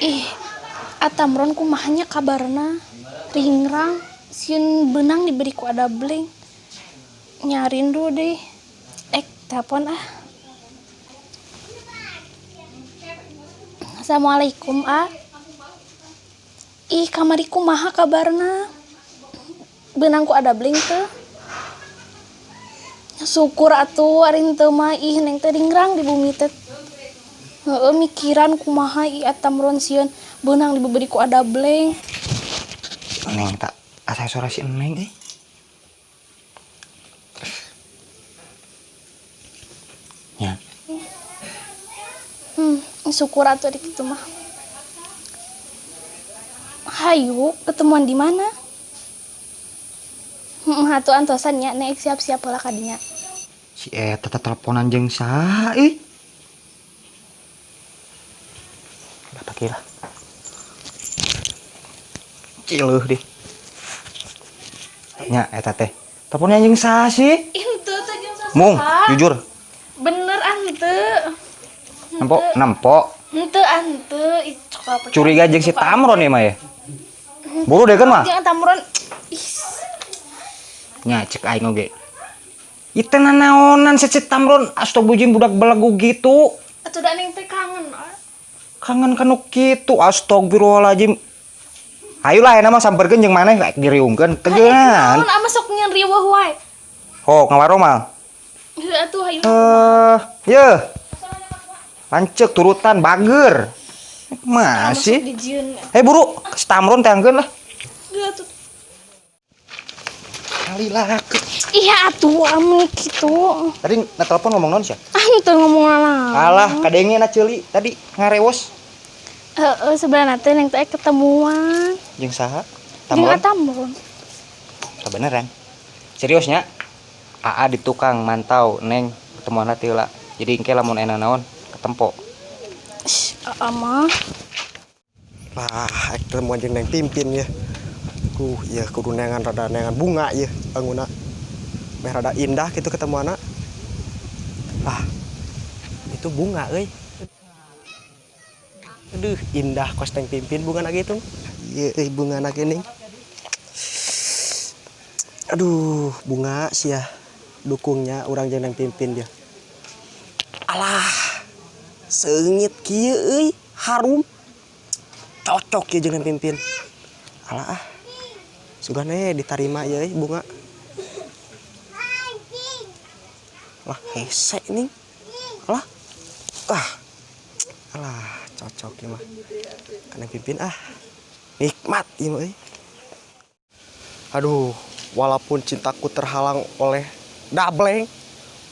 Ih, Atamron kumahanya kabarna ringrang sieun beunang diberi ku ada blank. Nyarindu deh. Ek telepon ah. Assalamualaikum, A. Ih, kamari kumaha kabarna? Beunang ku ada blank teu? Syukur atuh ari henteu mah, ih neng teh ringrang di bumi teh. Heeh, mikiran kumaha ih Atamron sieun beunang diberi ku ada blank. Si Neng tak asa suara si Neng eh. Ya. Syukur atuh ari kitu mah. Hayu, ketemuan di mana? Atuh antosan nya, nek siap-siap heula ka dinya. Si eta teh teleponan jeung saha ih? Udah pakai lah. Cileuh deh. Nya eta teh. Teleponnya jeung saha sih? Henteu teh jeung saha. Mung, jujur. Bener henteu. Nempo, nempo. Henteu henteu. Ih, cok apa? Curiga jeung si Tamron ya mah ya. Buru deh kan mah. Jangan Tamron. Ih. Nya cek aing oge. Ieu nanaonan si Tamron astagfirullahaladzim budak belegu gitu. Atuh da neng teh kangen. Ah. Kangen kanu kitu astagfirullahaladzim. Ayolah enak mah samperkeun jeung maneh rek diriungkeun tegeun. Naon ama sok nyeun riweuh wae. Oh, ngawaro mah. Heuh atuh hayu. Ye. Lanceuk turutan bager. Masih. Hei buru, si Tamron teangkeun lah. Heuh atuh. Kali lah. Iya atuh amun kitu. Tadi na telepon ngomong naon sia? Ah henteu ngomong naon. Alah, kadenge na ceuli tadi ngarewos. Heeh, sebenarnya teh neng teh ketemuan. Jeung saha? Jeung Tamron. Tamron. Kebeneran. Seriusnya? AA di tukang mantau neng ketemuan teh heula. Jadi engke lamun enak naon ketempo. Sh, AA mah. Lah, ketemuan jeung neng Pimpin ya. Iya kudu neangan rada neangan bunga ya bangunna. Meh rada indah gitu ketemuanna. Lah, itu bunga euy. Aduh, indah kos neng Pimpin bunga gitu. Iya, euy bunga gini. Aduh, bunga sia dukungnya urang jeung neng Pimpin dia. Alah, seungit kieu euy, harum. Cocok ya jeung neng Pimpin. Alah ah. Sugane diterima ya euy bunga. Lah hese nih. Alah. Ah. Alah, cocok ya mah. Kana Pimpin ah. Nikmat ieu mah euy. Aduh, walaupun cintaku terhalang oleh dableng,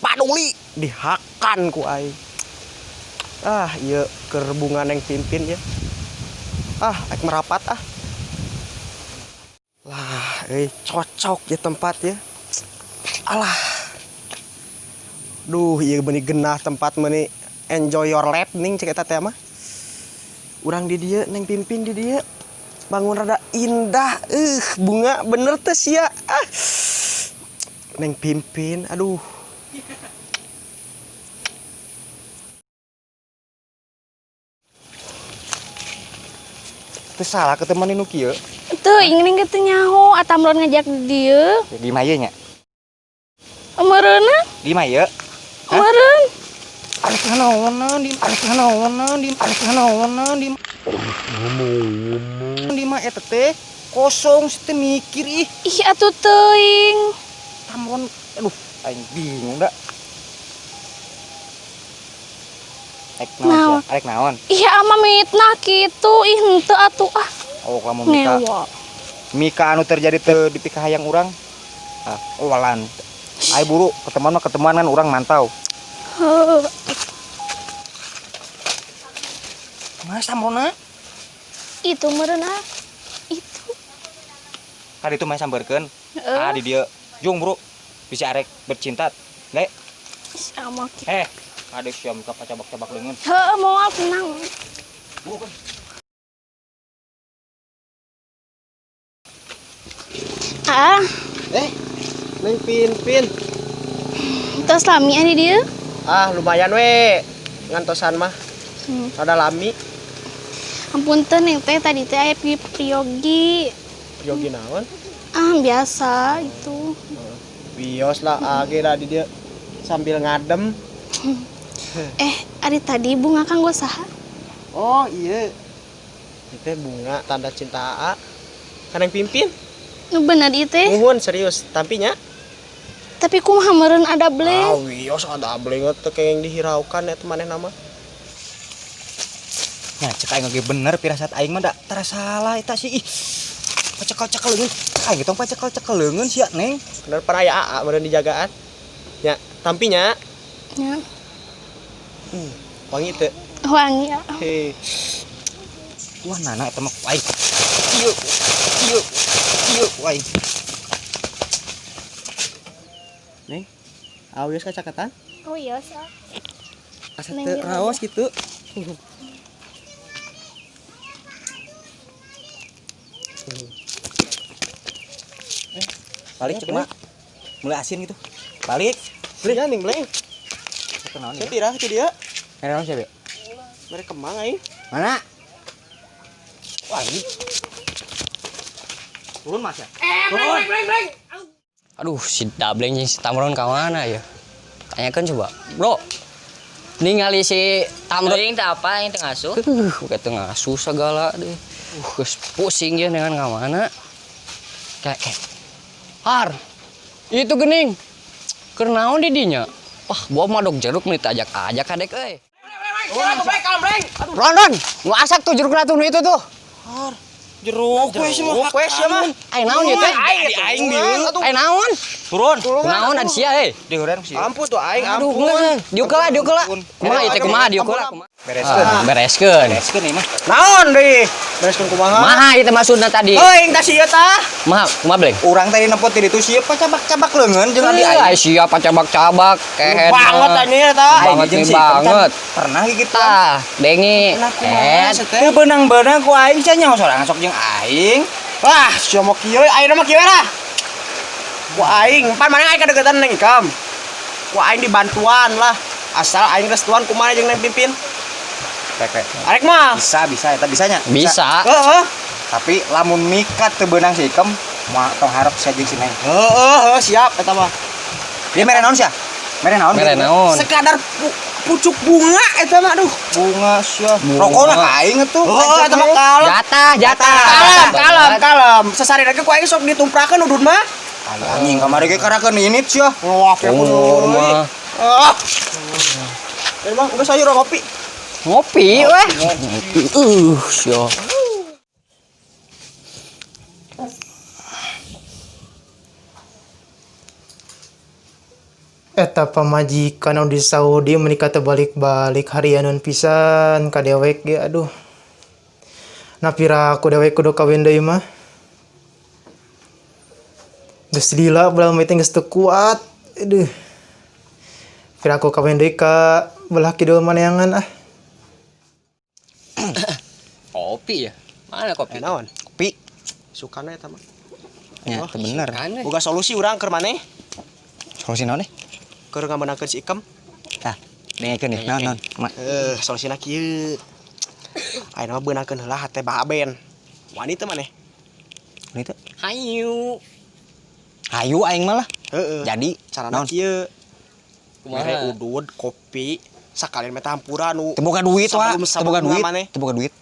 paduli dihakan ku aing. Ah, ieu keur bunga neng Pimpin ya. Ah, ek merapat ah. Lah, cocok ya tempat ya. Alah. Duh, ieu beuni genah tempat meuni enjoy your life ning cek eta teh mah. Urang di dieu neng Pimpin di dieu. Bangun rada indah, bunga bener teh sia. Ah. Neng Pimpin, aduh. Teu salah ketemuan nu kieu. Teu, ingin ge teu nyaho Atamron ngajak di dieu. Di mah ieu nya. Meureunna? Di mah ieu. Meureun. Arek naonan di arek naonan di arek naonan di di mah eta teh kosong sih teh mikir ih. Ih atuh teuing. Tamron, aduh aing bingung da. Arek naon sia? Arek naon? Ih ama mitnah kitu, ih henteu atuh ah. Oh, kamu Mika. Ngewa. Mika anu terjadi teu dipikahayang urang. Ah, walan. Ayo buru ketemuan mah ketemuan kan urang mantau. Heuh. Mas Tamrona? Itu meureun ah. Itu. Kan itu mah sambarkeun. Heeh. Ah di dieu. Jung bro. Bisa arek bercinta. Ge. Ih, ama kitu. Adek sia muka pacabak-cabak leungeun. Heuh, moal tenang. Buru kan. Ah. Neng Pimpin. Tos lami di dieu? Ah, lumayan we. Ngantosan mah. Rada lami. Hapunten neng teh tadi teh aya priyogi. Yogi naon? Ah, biasa itu. Wios lah age lah di dia sambil ngadem. Eh, ari tadi bunga kanggo saha? Oh iya. Itu bunga tanda cinta AA. Kan yang pimpin. Nu bener ieu teh. Muhun serius, tampinya. Tapi kumaha meureun ada bleng. Ah, wios ada bleng teh kayak yang dihiraukan eta maneh nama. Nya cek aing oge bener pirasat aing mah da tara salah eta sih. Ih. Pacekel-cekel leungeun. Aing tong pacekel-cekel leungeun sia, Neng. Bener para aya AA meureun dijagaan. Nya, tampinya. Nya, Wangi teu. wangi ah. Hei. Wah, nana eta mah ku aing. Ieu. Ieu. Ieu ku aing. Neng. Ah, wios kacakatan. Oh iya, sa. Asa Neng teu gitu. raos gitu. Balik cek mah. Mulai asin gitu. Balik. Beli ning bleng. Itu naon Saya ya? pirah itu dia. Mere naon sia, Be? Mere kemang aing. Mana? Wah, ini. Turun Mas ya? Turun. Aduh, si Dableng jeung si Tamron ka mana ya? Tanyakan coba. Bro. Ningali si Tamron Aing teh apa aing teh ngasuh? Kata ngasuh segala deh. Geus pusing ya dengan ka mana. Kayak kayak. Har. Itu gening. Keur naon di dinya? Wah, gua madog jeruk nih ajak-ajak kadek euy. Ron, Ron, nu asak tuh jeruk tuh nu itu tuh. Jeruk we sih mah. We sih mah. Ai naon ieu teh? Aing dieu. Ai naon? Turun. Naon ada sia euy? Diheureun sih. Ampun tuh aing Aduh, ampun. geus. Diuk lah, diuk lah. Kumaha ieu teh kumaha diuk lah. Bereskeun. Ah, bereskeun. Bereskeun ieu mah. Naon deui? Bereskeun kumaha? Maha ieu teh maksudna tadi. Heuing tah sieun tah. Maha, kumaha bleng? Urang tadi nempo ti ditu sia pacabak-cabak leungeun jeung adi Iya, aing. siapa cabak-cabak kehed. Banget anjing eta. Aing Banget jeung nih si Ikem kan banget. Pernah gitu. Tah, dengi. Kumaha Eh, sih teh? Teu beunang-beunang ku aing sia nyaho sorangan sok jeung aing. Wah, sia mah kieu, ayeuna mah kieu lah. Ku aing, pan maneh aing kadeukeutan Neng Ikam. Ku aing dibantuan lah. Asal aing restuan kumaha jeung Neng Pimpin. Pek. Arek mah. Bisa, bisa eta bisanya. bisa. Heeh. Tapi lamun mikat teu beunang si Ikem, moal tong harap sia jeung si Neng. Heeh, heeh, siap eta mah. Dia mere naon sia? Mere naon? Mere naon? Sekadar pucuk bunga eta mah aduh. Bunga sia. Bunga. Rokona ka aing atuh. Heeh, eta mah kalem. Jatah, jatah. Kalem, kalem, kalem. Sesari lagi ku aing sok ditumprakeun udud mah. Anjing kamari ge karakeun init sia. Wah, Umur mah. Ah. Emang geus ayo ngopi. Ngopi weh. Sia. Eta pamajikan anu di Saudi menikah teu balik-balik harianeun pisan ka dewek ge aduh. Nah pira aku dewek kudu kawin deui mah. Geus lila belah mah teh geus teu kuat. Aduh. Pira aku kawin deui ka belah kidul maneangan ah. Kopi ya? Mana kopi? Eh naon? Kopi. Sukana eta mah. Nya teu bener. Kan, we. Boga solusi urang keur maneh. Solusi naon nih? Keur ngamenangkeun si Ikem. Tah, dengekeun nih. Naon naon? Ma. Solusina kieu. Ayeuna mah beunangkeun heula hate baben. Wani teu maneh? Ini teh. Hayu. Hayu aing mah lah. Heeh. Jadi carana naon? kieu. Mere Kumaha? udud kopi sakalian meta hampura nu Teu boga duit wa. Sebelum Teu boga duit. maneh. Teu boga duit.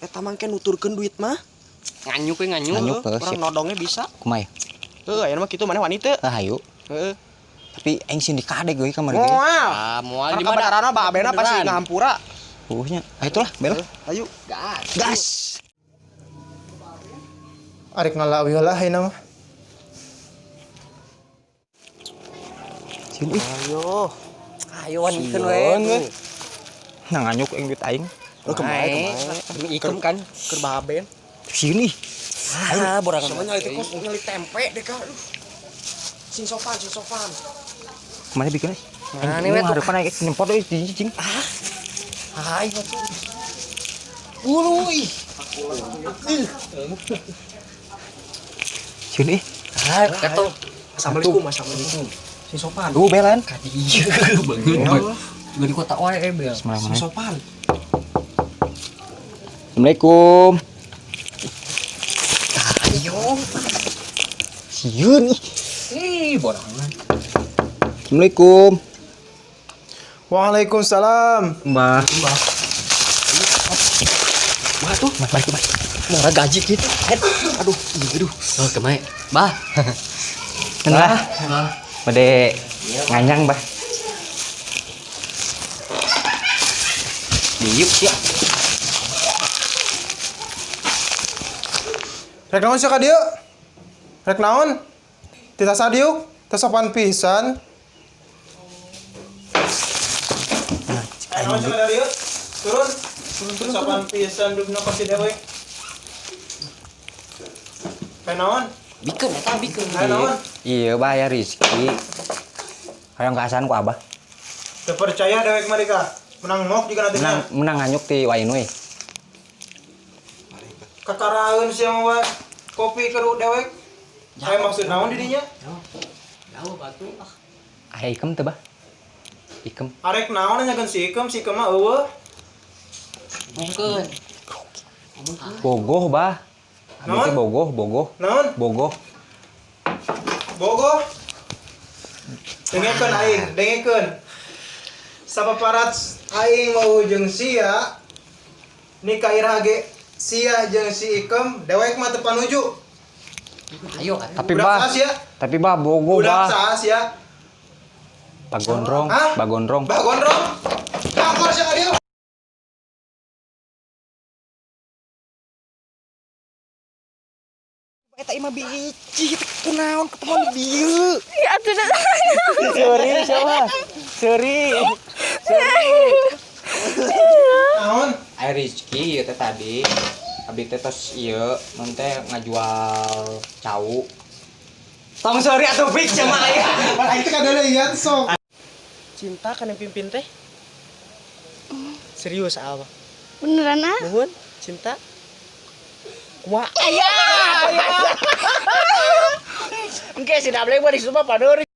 Eta mah engke nuturkeun duit mah. Nganyuk we nganyuk. Nganyuk. Heeh, heuh, urang siap. nodongnya bisa. Kumaha ya? Heeh, ayeuna mah kitu maneh wani teu? Ah, hayu. Heeh. Tapi aing sieun dikadek euy kamari ge. Moal. Ah, moal Karena di mana? kabenaranna babena pasti Beneran. ngahampura. Puhnya. Ah itulah, bel. Ayo. Gas. Gas. Arek ngala heula ayeuna mah. Sieun ih. Ayo. Ayo wanikeun we. Nah nganyuk aing duit aing. Lu kemarin Mae. Demi ikem kan. Keur baben. Sieun ih. Ah, borangan. Sama nyali teh kos nyali tempe deh kak. Aduh. Sing sopan, sing sopan. Kemana bikin euy? Mana we tuh? Harapan aing nyempot euy di cing. Hai, atuh. Ulu ih. Sieun ih. Ah, katuh. Assalamualaikum, assalamualaikum. Sing sopan. Duh belan. Iya, banget. Juga di kota wae bel. Sing sopan. Assalamualaikum. Ayo. Sieun ih. Ih, borangan. Assalamualaikum. Waalaikumsalam. Mbah. Mbah. Mbah tuh, mbah, balik, mbah. Murah gaji gitu. Aduh, aduh. Oh, kemana? Bah. Mbah. Bade nganyang, Bah. Diuk sih. Rek naon sia ka dieu? Rek naon? Tita sadiuk, teu sopan pisan. Rek naon sia ka dieu? Turun. Turun sopan pisan dugna ka si dewek. Rek naon? Bikeun eta bikeun. Rek naon? Iya, Bah, ya Rizky. Hayang kaasan ku Abah. Teu percaya dewek mereka. Menang mok juga nanti. Menang menang nganyuk ti Wainui. Kakaraeun sia mah kopi ke dewek. Aya maksud naon di dinya? Jauh batu ah. Aya ikem teu, Bah? Ikem. Arek naon nanyakeun si Ikem, si Ikem mah eueuh. Mungkin. Bogoh, Bah. Abi teh Naon? bogoh, bogoh. Naon? Bogoh. Bogoh. Dengekeun aing, dengekeun. Sapaparat aing mau jeung sia nikah iraha ge sia jeung si Ikem dewek mah teu panuju. Ayo atuh. Tapi Budak Bah, saha sia? tapi Bah bogoh, Budak Bah. saha sia? Bagondrong, Hah? bagondrong. Bah gondrong. Kakor sia ka dieu. Eta imah biji kunaon ketemu di dieu. Ya atuh da. Seuri siapa? Seuri. Naon? Ai Rizky ieu teh tadi. Abi teh tos ieu mun teh ngajual cau. Tong seuri atuh fix sama aya. Aing teh kadale ieu sok. Cinta kan yang pimpin teh. Serius apa? Beneran ah? Nuhun, cinta. Kumaha? Engke si Dablek mah disumpah padori.